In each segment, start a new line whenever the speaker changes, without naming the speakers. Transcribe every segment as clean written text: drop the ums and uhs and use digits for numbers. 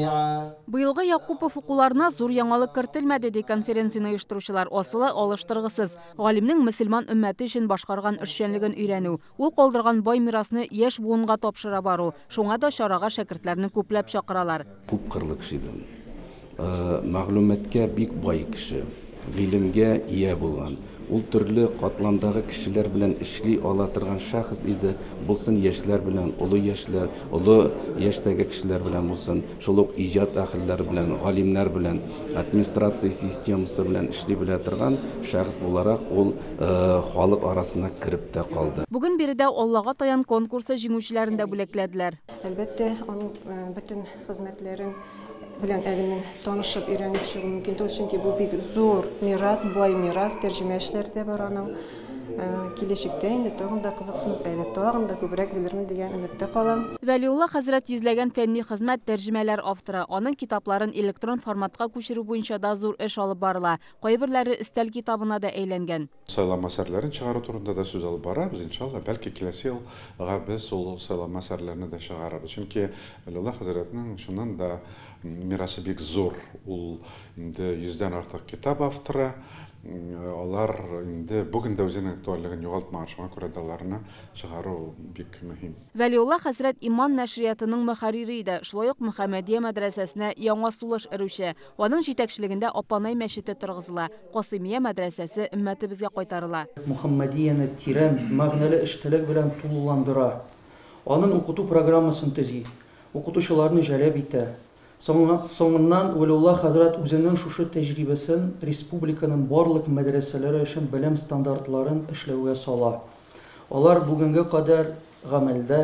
جميعا.
Быелгы Якупов укуларына зур яңалык кертелмәде, ди конференцияне оештыручылар. Асылы алыштыргысыз. Галимнең мөселман өммәте өчен башкарган эшчәнлеген өйрәнү, ул калдырган бай мирасны яшь буынга тапшыра бару. Шуңа да чарага шәкертләрне күпләп чакыралар.
Күп кырлы кеше иде. Мәгълүматка бик бай кеше, гыйлемгә ия булган. Ул төрле катламдагы кешеләр белән эшли ала торган шәхес иде. Булсын яшьләр белән, олы яшьләр, олы яшьтәге кешеләр белән булсын, шул ук иҗат әһелләре белән, галимнәр белән, администрация системасы белән эшли белә торган шәхес буларак ул халык арасына кереп тә калды.
Бүген биредә Аллага таян конкурсы җиңүчеләрен дә бүләкләделәр.
Әлбәттә, аның бөтен хезмәтләрен белән әле мин танышып, өйрәнеп чыгу мөмкин түгел, чөнки бу бик зур мирас, бай мирас, тәрҗемә эшләре дә бар аның. Киләчәктә инде тагын да кызыксынып, әле тагын да күбрәк белермен дигән өметтә калам.
Вәлиулла хәзрәт йөзләгән фәнни хезмәт, тәрҗемәләр авторы. Аның китапларын электрон форматка күчерү буенча да зур эш алып барыла. Кайберләре өстәл китабына да әйләнгән.
Сайланма әсәрләрен чыгару турында да сүз алып барабыз. Иншалла, бәлки киләсе елга без ул сайланма әсәрләрне дә чыгарабыз. Чөнки Вәлиулла хәзрәтнең чыннан да мирасы бик зур. Ул инде 100дән артык китап авторы. Алар инде бүген дә үзенең актуальлеген югалтмаган, шуңа күрә дә аларны чыгару бик мөһим.
Вәлиулла хәзрәт Иман нәшриятының мөхәррире иде. Шулай ук Мөхәммәдия мәдрәсәсенә яңа сулыш өрүче. Аның җитәкчелегендә Апанай мәчете торгызыла. Касыймия мәдрәсәсе өммәтебезгә кайтарыла.
Мөхәммәдияне тирән, мәгънәле эчтәлек белән тулыландыра. Аның укыту программасын төзи, укытучыларны җәлеп итә. Соңыннан Вәлиулла хәзрәт үзенең шушы тәҗрибәсен республиканың барлык мәдрәсәләре өчен белем стандартларын эшләүгә сала. Алар бүгенге кадәр гамәлдә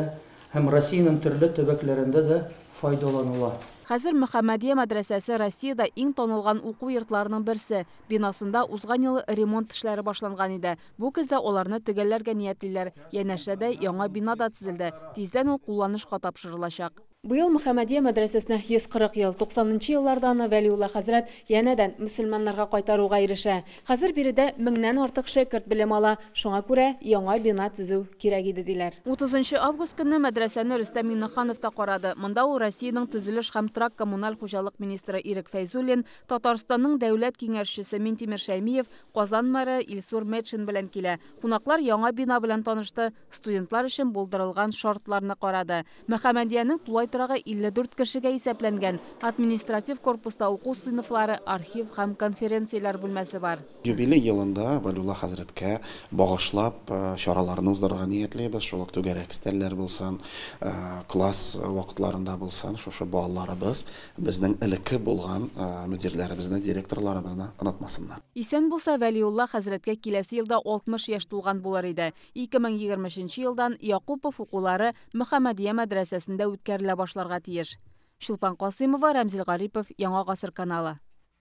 һәм Россиянең төрле төбәкләрендә дә файдаланыла.
Хәзер Мөхәммәдия мәдрәсәсе Россиядә иң танылган уку йортларының берсе. Бинасында узган ел ремонт эшләре башланган иде. Бу көздә аларны төгәлләргә ниятлиләр. Янәшәдә яңа бина да төзелде. Тиздән ул кулланышка тапшырылачак. Быел Мөхәммәдия мәдрәсәсенә 140 ел, 90нчы елларда аны Вәлиулла хәзрәт янәдән мөселманнарга кайтаруга ирешә. Хәзер биредә 1000ннән артык шәкерт белем ала. Шуңа күрә яңа бина төзү кирәк иде диләр. 30 август көнне мәдрәсәне Рөстәм Миңнеханов та карады. Монда ул Россиянең төзелеш һәм торак коммуналь хуҗалык министры Ирек Фәйзуллин, Татарстанның дәүләт киңәшчесе Минтимер Шәймиев, Казан мэры Илсур Метшин белән килә. Кунаклар яңа бина белән танышты, студентлар өчен булдырылган шартларны карады. Мөхәммәдиянең тулай торагы 54 кешегә исәпләнгән. Административ корпуста уку сыйныфлары, архив һәм конференцияләр бүлмәсе бар.
Юбилей елында Вәлиулла хәзрәткә багышлап чараларны уздырырга ниятлибез. Шул ук түгәрәк өстәлләр булсын, класс вакытларында булсын, шушы балаларыбыз безнең элекке булган мөдирләребезне, директорларыбызны онытмасыннар.
Исән булса, Вәлиулла хәзрәткә киләсе елда 60 яшь тулган булыр иде. 2023 елдан Якупов укулары Мөхәммәдия мәдрәсәсендә үткәрелә башларга тиеш. Чулпан Касыймова, Рәмзил Гарипов, Яңа Гасыр каналы.